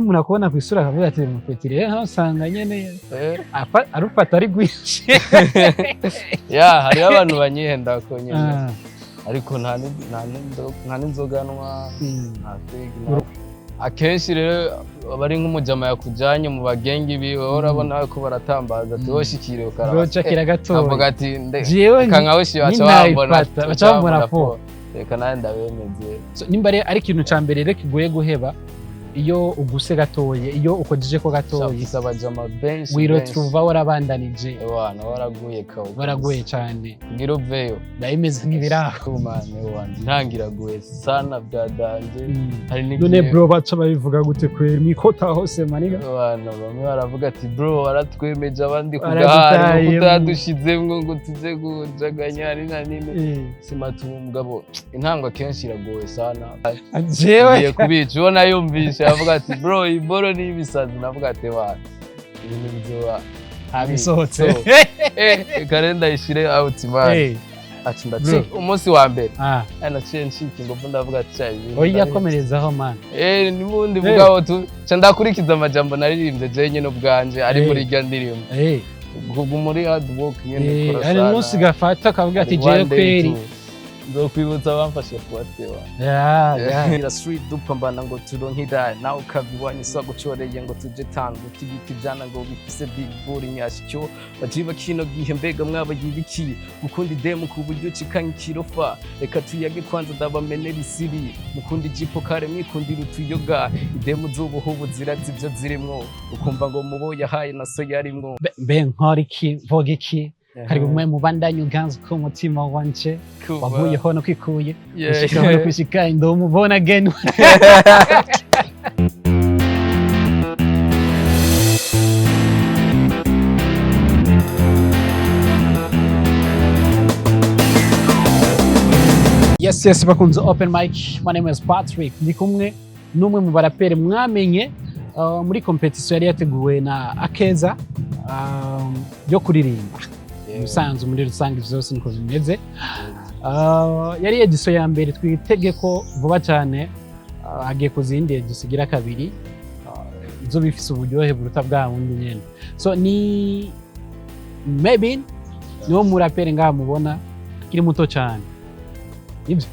umuntu akubona kw'isura akavuga ati mupeti rero hano usanga nyene arufata ari rwinshi. Ya, hariho abantu banyihenda ko nyene, ariko nta n'inzoga nywa, nta fig. Akenshi rero aba ari nk'umujama yakujanye mu bagengi biwe, urabona ko baratambaza ati woshikire ukaraba. Urocakira gatoya. Avuga ati nde Jewe kankaweshi baca bambona. Ninayifata, baca bambona fo. Reka nawe ndabemeze. So, nimba ari ikintu ca mbere rero kigoye guheba, iyo uguse gatoye, iyo ukojeje ko gatoye, Mfise abajama benshi benshi. Wiretrouva warabandanije. Ewana, waraguye kawo. Waraguye cane. Kugira uveyo. Ndabimeze nk'ibiraho. Kumane wanje ntangiraguye sana bya danger. Hari None n'igihe bro, baca babivuga gute kweri mwikota hose maniga? Abantu bamwe baravuga ati bro waratwemeje, abandi Waradutayemo. kugahari kutadushizemwo ngo tuze kujaganya ni na nini simatuma umugabo. Intango akenshi iragoye sana. Jewe ngiye kubica ubona yumvishe avuga ati bro iyi boro ni ibisazi, navuga ati wana ibintu bizoba abisohotse. So, reka rero ndayishire out man. Ati ndaci Bro. umunsi wa mbere naciye ncika ingufu, ndavuga ati "Cya, ibintu Oya, ndabihevye." komerezaho man. Nibundi mugabo tu ca ndakurikiza amajambo naririmbye je nyene ubwanje ari muri irya ndirimbo. Kuguma muri hard work nyene kora Hari sana. umunsi gafata akavuga ati Hari jewe one day kweri tu, nzokwibutsa bamfashe kubatewa. Ya. Ira street dupambana ngo turonke idaya, nawe ukava iwanyu so gucoreye ngo tuje tango tubita ivyana ngo bifise big booty nyashyo bajiba kino gihe. Mbega mwaba yibikiye gukunda idemu ku buryo ucikanye ikirofa? Reka tuyage kwanza ndabamenera isiri, mukunda ijipo kare mwikundira utuyoga. Idemu z'ubuhubu zirazi ivyo zirimwo, ukumva ngo mubo yahaye na so yarimwo. Mbe nkora iki, mvuga iki? Kari bumwe mu bandanye uganza ko umutima wanje wavuyeho no kwikuye gushikaho no kwishika ndumubona again. Yes, bakunze open mic, my name is Patrick, ndi kumwe n'umwe mu baraperi mwamenye muri competition yari yateguwe na Akeza yo kuririmba. Musanzu muri rusange vyose niko bimeze. Yari edition ya mbere, twitege ko vuba cyane hagiye kuza iyindi edition igira kabiri, izo bifise uburyohe buruta bwa wundi nyene. So ni Mebin, niwo muraperi ngaha mubona akiri muto cyane, nibyo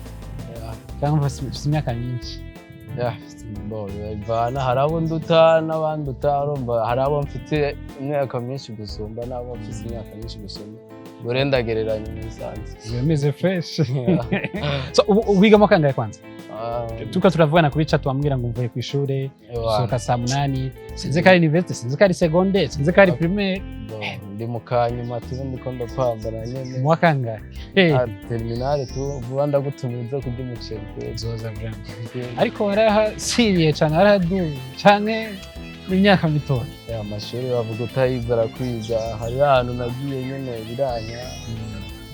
cyangwa mfise imyaka myinshi? Ya, bo, bivana, hari abo nduta n'abanduta. Urumva hari abo mfite imyaka myinshi gusumba n'abo mfite imyaka myinshi gusumba, ubwo rero ndagereranya mu bisanzwe. Bimeze fresh. So ubu wigamo kangahe kwanza? Tuka turavugana kuri chat wambwira ngo mvuye ku ishure Ewana, sohoka saa 8, sinzi ko ari university, sinzi ko ari secondaire, sinzi ko ari primaire. Bo, ndi mu kanyuma tu, ndiko ndapambana nyene. Mu wa kangahe? Ah, terminale tu, vuba ndagutumiza kurya umuceri kweli. Nzoza vraiment. Ariko warahasiriye cyane, warahaduye canke n'imyaka mitoya? Ya, amashuri bavuga utayize arakwiga. Hari ahantu nagiye nyene biranya,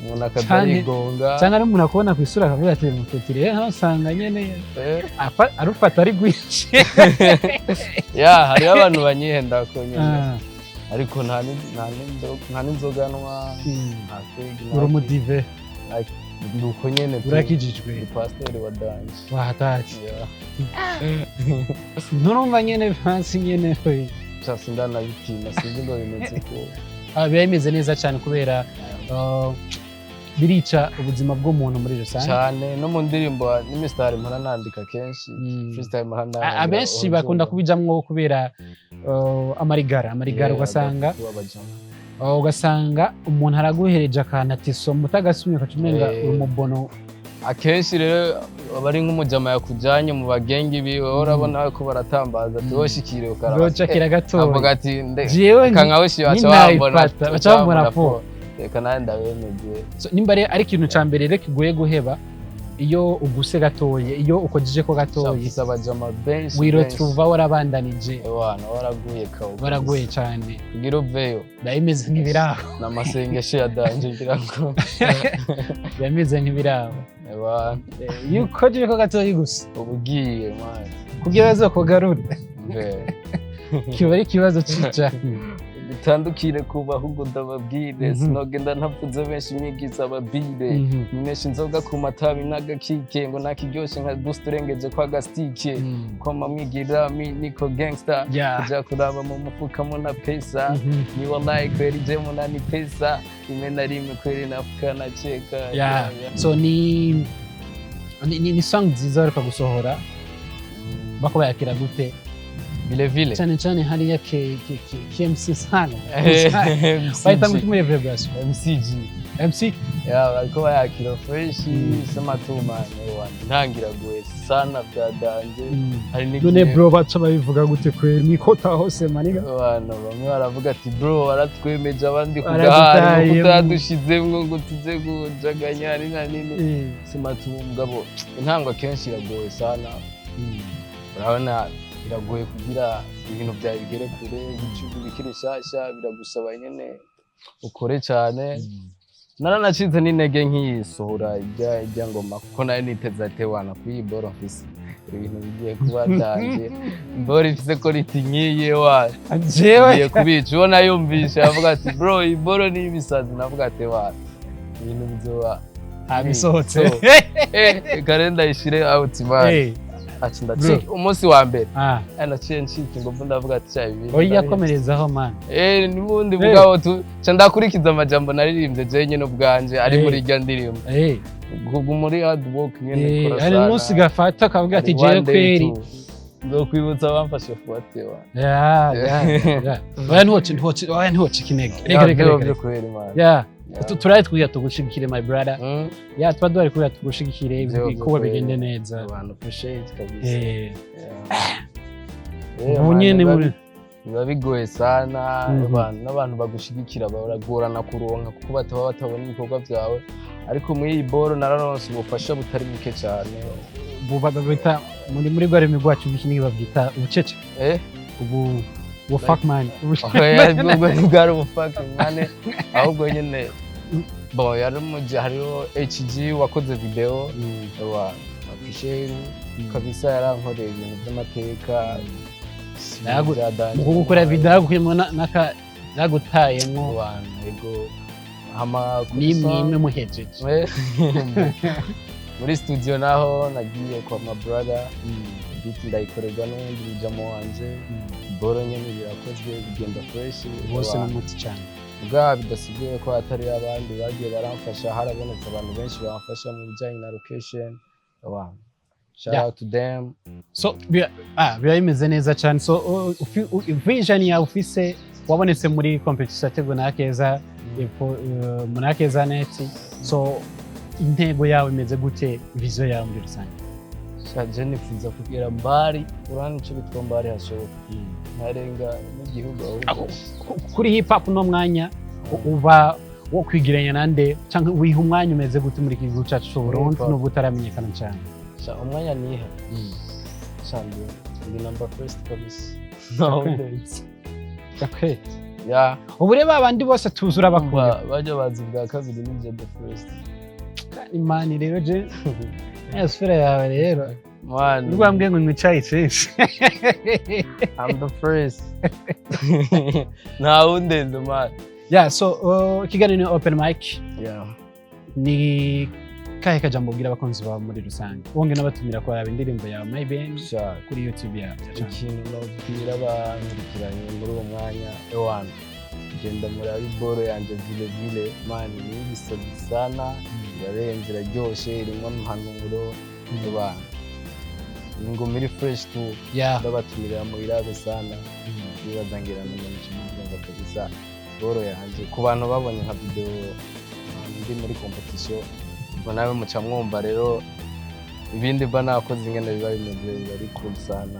umuntu akaza arigonga. Canke ari umuntu akubona kw'isura akavuga ati mupeti rero hano usanga nyene arufata ari rwinshi. Ya, hariho abantu banyihenda ko nyene, ariko nta n'inzoga nywa, nta fig. Uri umudive? Nuko nyene tu. Urakijijwe? Ndi pasiteri wa danger. Wahatari. Yeah. Nturumva nyene hasi nyene we. Sha, sindanabitina, sinzi ngo bimeze uko. Biba bimeze neza cyane kubera birica ubuzima bw'umuntu muri rusange. Cyane, no mu ndirimbo n'imisitari mpora nandika kenshi, freestyle mpora nandika. Abenshi bakunda kubijamwo kubera amarigara amarigara, ugasanga umuntu araguhereje akantu ati soma, utagasumye ukaca umenga uri umubono. Akenshi rero aba ari nk'umujama yakujanye mu bagengi biwe, urabona ko baratambaza ati woshikire ukaraba. Urocakira gatoya. Avuga ati nde Jewe kankaweshi baca bambona. ninayifata, baca bambona fo. Reka nawe ndabemeze. So, nimba ari ikintu ca mbere rero kigoye guheba, iyo uguse gatoye, iyo ukojeje ko gatoye, mfise abajama benshi benshi. Wiretrouva warabandanije. Ewana, waraguye kawo. Waraguye cyane. Kugira uveyo. Biba bimeze nk'ibiraho. N'amasengesho ya danger ngira ngo. Biba bimeze nk'ibiraho. Ewana. Iyo ukojeje ko gatoyi gusa, uba ugiye man. kugira bazokugarure Mve. kiba ari ikibazo cica. Ndi Dutandukire kuba ahubwo ndababwire. Sinogenda ntavuze benshi mwigiza ababire. Nimesha inzoga ku matabi n'agakike ngo nakiryoshe nka boost urengeje kwa gastike. Koma mwigira mi niko gangster. Kuja kuraba mu mufuka muna pesa. Ni wallahi kweli je munani pesa rimwe na rimwe kweli nafuka nacheka. So ni song nziza baheruka gusohora, bako bayakira gute? Vile vile. Cyane cyane hariya KMC sana bahita MCG. muri vibration. MCG. MC. Yeah, bariko bayakira fresh. Sema tu man, ntangira guwe sana bya danger. Hari None n'igihe bro, baca babivuga gute kweri mwikota hose maniga? Abantu bamwe baravuga ati: "Bro, waratwemeje," abandi Baradutaye. kugahari kutadushizemwo ngo tuze kujaganya ari na nini. Sema tu mugabo intango akenshi iragoye sana. Urabona biragoye kugira ibintu byawe bigere kure, YouTube bikiri bishasha, biragusaba nyene ukore cyane. Naranacitse n'intege nkiyisohora ijya ngoma kuko nari niteze ati: "Wana kuyi boro mfise ibintu bigiye kuba danger, boro ifise quality nk'iyi wa Jewe ngiye kubica." Ubona yumvishe avuga ati: "Bro, iyi boro ni ibisazi." Navuga ati: "Wa ibintu bizoba abisohotse." So, reka rero ndayishire out man. Ati ndacika umunsi wa mbere. Naciye ncika ingufu, ndavuga ati: "Cya ibintu Oya, ndabizi." komerezaho man. N'ubundi mugabo tu ca ndakurikiza amajambo naririmbye jewe nyene ubwanje ari muri irya ndirimbo. Ubwo muri hard work nyene kora Hari sana. umunsi gafata kavuga ati: Hari "Jewe one day kweri." tu. Nzokwibutsa abamfashe fuate wa. Ya, oya, ntiwoce, oya, ntiwoce ikinege, reka reka reka Byo reka. kweri man. Turaye twiga tugushigikire, my brother. Ya, tuba duhari kugira tugushigikire, Vyo ibikorwa kweri. bigende neza. Abantu appreciate kabisa. Ubu Man, nyene muri biba bigoye sana. Abantu n'abantu bagushigikira baragorana kuronka kuko bataba batabona ibikorwa byawe, ariko muri iyi boro nararonse ubufasha butari buke cyane. Buba babita muri rwa rurimi rwacu rw'ikinigi babyita ubucece. Ubu fuck man. Oya, ubwo bwari ubufucking man, ahubwo nyine bo yari umuji hariho HG wakoze video wa appreciate kabisa, yarankoreye ibintu by'amateka bya danger. Mu gukora video yagukuyemo naka yagutayemo. Abantu ego hama kuri Nimwe imwe muhejeje. Muri studio naho nagiye kwa my brother, beat ndayikorerwa n'uwundi mujamo wanje, boro nyene birakozwe bigenda fresh. Bose Abantu. n'umuti cyane. Bwa bidasigaye ko hatari abandi bagiye baramfasha, harabonetse abantu benshi bamfasha mu bijyanye na location. Abantu, shout out to them. So biba bimeze neza cyane. So vision yawe ufise wabonetse muri competition yateguwe na Akeza muri Akeza net, so intego yawe imeze gute, vision yawe muri rusange? Sha, je nifuza kugera mbari, urabona ico bitwa mbari hashoboka nkarenga n'igihugu ahubwo. Kuri hip hop no mwanya uba wo kwigiranya nande cyangwa wiha umwanya umeze gute muri iki gihugu cyacu cy'u Burundi Hip hop. nubwo utaramenyekana cyane? Sha, umwanya niha, sha ndi number first kabisa, no dates. Okay. Yeah. Ubu rero abandi bose tuzura bakunda. Bajya bazi bwa kabiri ni the first. Imani rero je ya sura yawe rero Man, nubwo wambwiye ngo nywe icyayi cyinshi. I'm the first, nta wundenze man. Yeah, so ikiganiro ni open mic. Ni kahe kajambo ubwira abakunzi bawe muri rusange, wongeye n'abatumira kuraba indirimbo yawe My Ben Sha, kuri YouTube yawe? Ikintu nobwira abankurikiranye muri uwo mwanya, ewana, genda murabe iboro yanje vile vile man, ni ibisazi sana, irarenze, iraryoshe, irimo impanuro, ebana ingoma iri fresh tu. Ndabatumirira muyirabe sana, nibaza ngira n'umuntu mubyumva kabisa. Boro yanje ku bantu babonye nka video ndi muri competition, ubwo nawe muca mwumva rero ibindi mba nakoze ingene biba bimeze, biba ari cool sana.